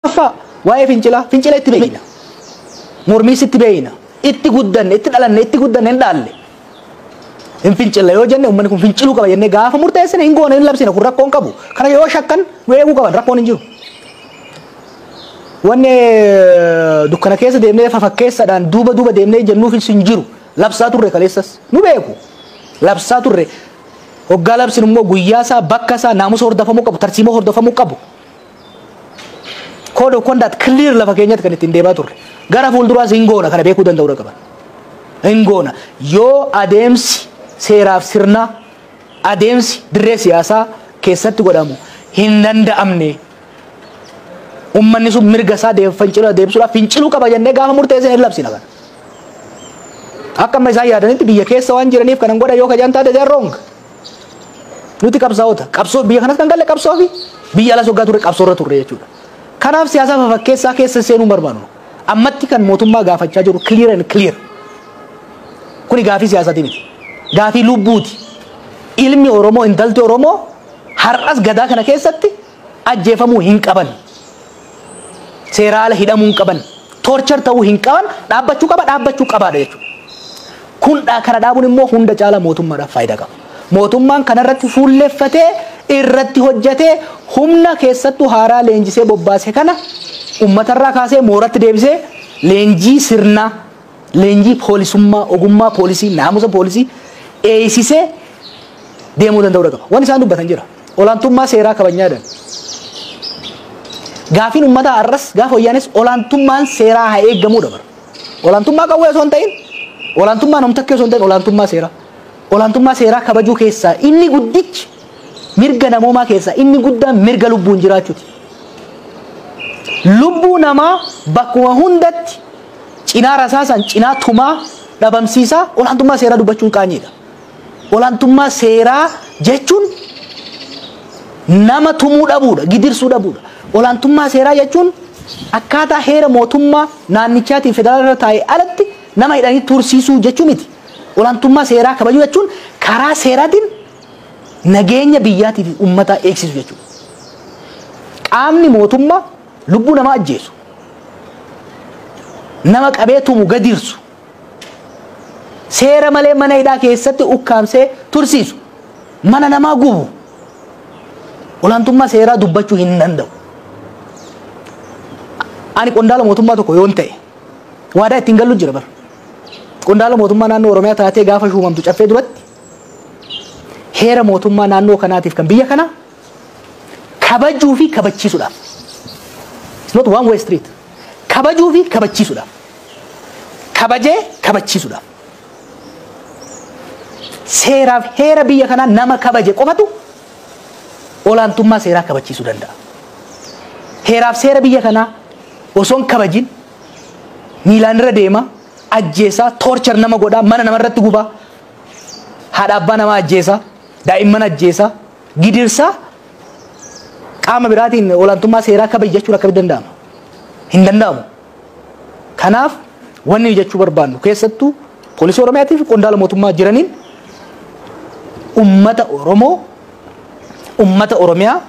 Lammaffaa, waa'ee fincilaa, fincila itti beeyna. Mormiis itti beeyna. Itti guddanne, itti dhalanne, itti guddanne, hin dhaalle. Hin fincilla yoo jenne, uummanni kun finciluu qaba jennee gaafa murteessine, hin goone, hin labsine. Kun rakkoon qabu. Kana yoo shakkan nu eeguu qaban, rakkoon hin jiru. Wanni dukkana keessa deemnee fafakkeessaadhaan duuba duuba deemnee jennuuf hin jiru. Labsaa turre kaleessas nu beeku. Labsaa turre. Hoggaa labsin immoo guyyaa isaa, bakka isaa, naamusa hordofamuu qabu, tarsiimoo hordofamuu qabu. Code of conduct clear lafa keenyatti kan ittiin deemaa turre. Gara fuulduraas hin goona, kana beekuu danda'uu qaban. Hin goona. Yoo adeemsi seeraaf sirnaa, adeemsi dirree siyaasaa keessatti godhamu hin danda'amne, ummanni sun mirga isaa fincila deebisuudhaaf finciluu qaba jennee gaafa murteessine, hin labsina kana. Akka amma isaan yaadanitti biyya keessa waan jiraniif kanan godha yoo kajaan taate, they are wrong. Nuti qabsaa'ota. Qabsoo biyya kanas kan galle qabsoo fi biyya alas waggaa turre qabsoo irra turre jechuudha. Kanaaf siyaasa fafakkeessaa keessa seenuu barbaadu. Ammatti kan mootummaa gaafachaa jiru clear and clear. Kuni gaafii siyaasaati miti. Gaafii lubbuuti. Ilmi Oromoo, intalti Oromoo har'as gadaa kana keessatti ajjeefamuu hin qaban. Seera ala hidhamuu hin qaban. Torture ta'uu hin qaban. Dhaabbachuu qaba, dhaabbachuu qabaadha jechuudha. Kun kana dhaabuun immoo hunda caala mootummaadhaaf faayidaa qaba. Mootummaan kanarratti fuulleeffatee irratti hojjetee, humna keessattuu haaraa leenjisee bobbaase kana uummatarraa kaasee mooratti deebisee, leenjii sirnaa, leenjii poolisummaa, ogummaa poolisii, naamusa poolisii eeysisee deemuu danda'uu qaba. Wanni isaan dubbatan jira. Olaantummaa seeraa kabajnyaadhaan. Gaafiin uummataa har'as gaafa wayyaanes olaantummaan seeraa haa eeggamuudha bara. Olaantummaa qawwee osoo hin ta'in, olaantummaa namtakkee osoo hin ta'in, olaantummaa seeraa. Olaantummaa seeraa kabajuu keessaa inni guddichi, mirga namoomaa keessaa inni guddaan mirga lubbuun jiraachuuti. Lubbuu namaa bakkuma hundatti cinaa rasaasan, cinaa tumaa dhabamsiisaa olaantummaa seeraa dubbachuun qaanyiidha. Olaantummaa seeraa jechuun nama tumuu dhabuudha, gidirsuu dhabuudha. Olaantummaa seeraa jechuun akkaataa heera mootummaa naannichaatiin federaala irra taa'e alatti nama hidhanii tursiisuu jechuu miti. Olaantummaa seeraa kabajuu jechuun karaa seeraatiin nageenya biyyaatii fi uummataa eegsisu jechuudha. Qaamni mootummaa lubbuu namaa ajjeesu, nama qabee tumu, gadirsu, seera malee mana hidhaa keessatti ukkaamsee tursiisu, mana namaa gubu, olaantummaa seeraa dubbachuu hin danda'u. Ani qondaala mootummaa tokko yoon ta'e, waadaa ittiin gallu jira bara. Qondaala mootummaa naannoo Oromiyaa taatee gaafa shuumamtu caffee duratti heera mootummaa naannoo kanaatiif kan biyya kanaa kabajuu fi kabachiisuudhaaf. It's not one way street. Kabajuu fi kabachiisuudhaaf. Kabajee kabachiisuudhaaf. Seeraaf heera biyya kanaa nama kabaje qofatu olaantummaa seeraa kabachiisuu danda'a. Heeraaf seera biyya kanaa osoo hin kabajin miilaan irra deema, ajjeesaa, torture nama godhaa, mana namarratti gubaa, haadha abbaa namaa ajjeesaa, daa'imman ajjeesaa, gidirsaa, qaama biraatiin olaantummaa seeraa kabaji jechuun akkamitti danda'ama? Hin danda'amu. Kanaaf wanni jechuu barbaannu, keessattuu poolisii Oromiyaatiif qondaala mootummaa jiraniin, ummata Oromoo, ummata Oromiyaa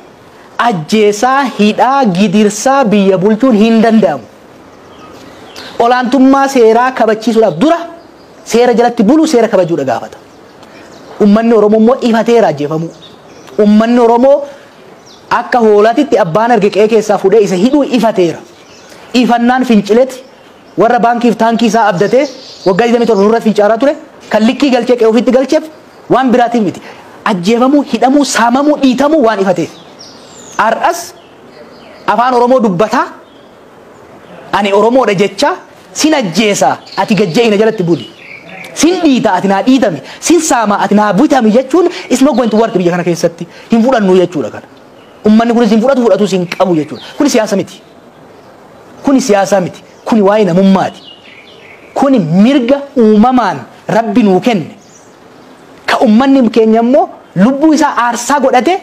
ajjeesaa, hidhaa, gidirsaa biyya bulchuun hin danda'amu. Olaantummaa seeraa kabachiisuudhaaf dura seera jalatti bulu, seera kabajuudha gaafata. Ummanni Oromoo immoo ifateera ajjeefamuu. Ummanni Oromoo akka hoolaatitti abbaan arge qe'ee keessaa fuudhee isa hidhuu ifateera. Ifannaan fincileeti warra baankiif taankii isaa abdatee waggaa 27 nurratti fincaaraa ture kan likkii galchee qe'ee ofiitti galcheef waan biraatiif miti. Ajjeefamuu, hidhamuu, saamamuu, dhiitamuu waan ifateef. Har'as afaan Oromoo dubbataa, ani Oromoodha jecha, sin ajjeesaa ati gajje'ina jalatti buli. Sin dhiita ati naa dhiitami, sin saama ati naa bitami jechuun is not going to work. Biyya kana keessatti hin fudhannu jechuudha kana. Ummanni kunis hin fudhatu, fudhatus hin qabu jechuudha. Kuni siyaasa miti. Kuni siyaasa miti. Kuni waa'ee namummaati. Kuni mirga uumamaan Rabbi nuu kenne. Ka ummanni keenya immoo lubbuu isaa aarsaa godhate,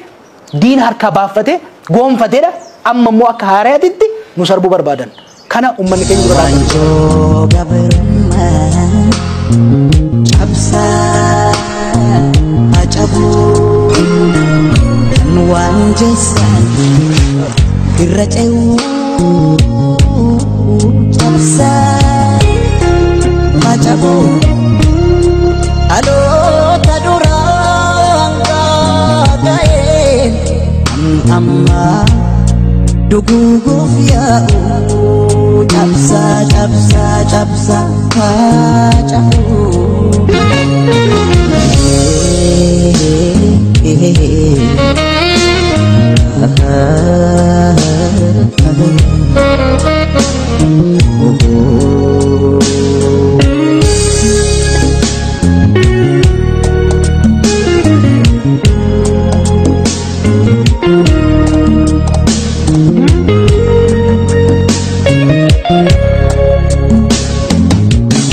diina harkaa baafate goonfateedha. Amma immoo akka haaraatitti nu sarbuu barbaadan. Kana ummanni keenya dura dhaabbatu. Waanjoo gabrummaa cabsaa cabuu kan waan jeessan irra ce'uu. cabsaa faca'u dhaloota duraan gaaga'een amma duguuguuf yaa'u cabsaa cabsaa cabsaa faca'u.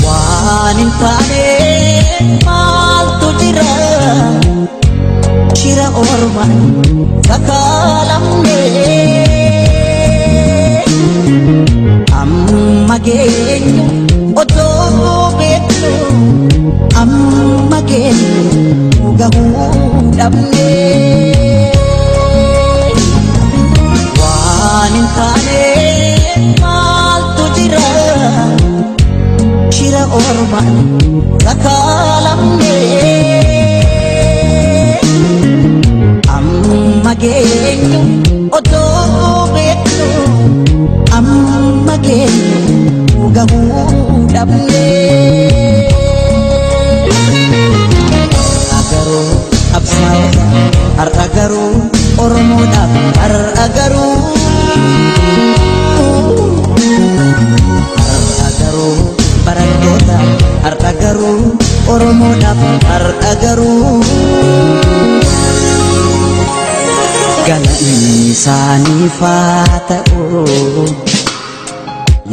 Waan hin taane maaltu jira shira ormaan sakaalamne amma geenyu otoo beeknu amma geenyu gahuu dhabne waan hin taane maaltu jira shira ormaan sakaalamne amma geenyu otoo beeknu amma geenyu gahuu dhabne. Agaruu qabsaa'ota har'a garuu Oromoodhaaf har'a garuu har'a garuu barattoota har'a garuu Oromoodhaaf har'a garuu. Galanni isaaniif haa ta'u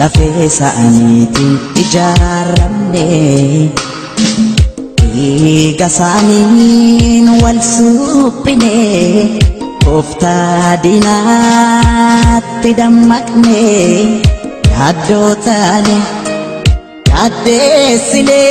lafee isaaniitiin ijaaramne dhiiga isaaniin wal suphine kooftaa diinaatti dammaqne yaaddoo taane yaaddeessine.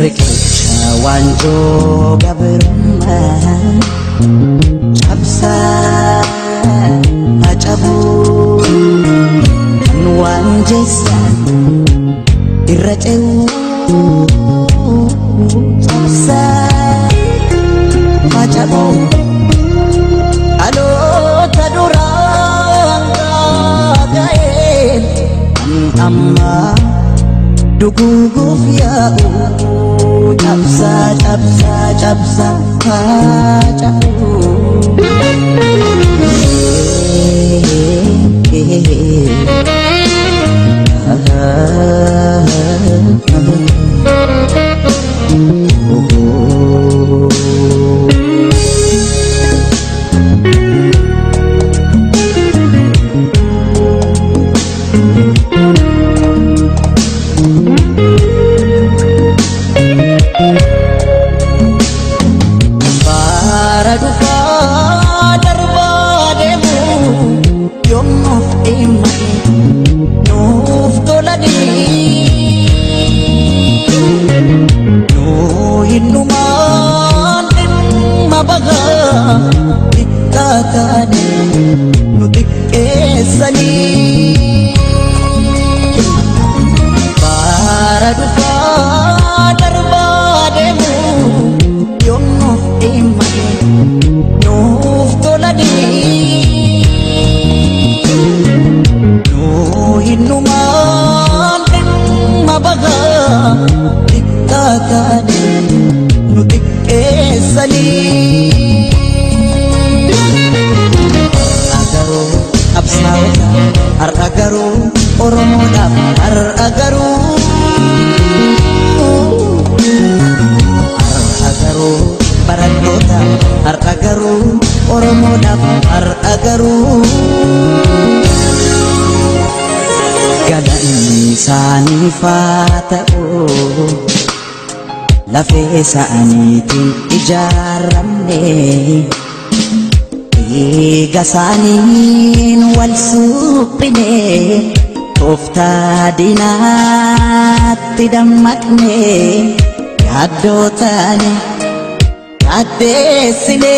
Riqicha waanjoo gabrummaa cabsaa faca'uu kan waan jeessan irra ce'uu cabsaa faca'uu dhaloota duraan gaaga'een kan amma duguuguuf yaa'u cabsaa cabsaa cabsaa faca'u. Bara dhufaa darbaa deemu yoom dhimma nuuf tolanii nuu hinnumaan dhimma bagaa xiqqaa taane nu xiqqeessanii. Bara dhufaa darbaa deemu yoom dhimma nuuf tolanii nuu hinnumaan dhimma bagaa xiqqaa taane nu xiqqeessanii. Agaruu qabsaa'ota har'a garuu Oromoodhaaf har'a garuu har'a garuu barattoota har'a garuu Oromoodhaaf. Oromoodhaaf har'a garuu galanni isaaniif haa ta'u. Lafee isaaniitiin ijaaramne, dhiiga isaaniin wal suphine, tooftaa diinaatti dammaqne, yaaddoo taane yaaddeessine.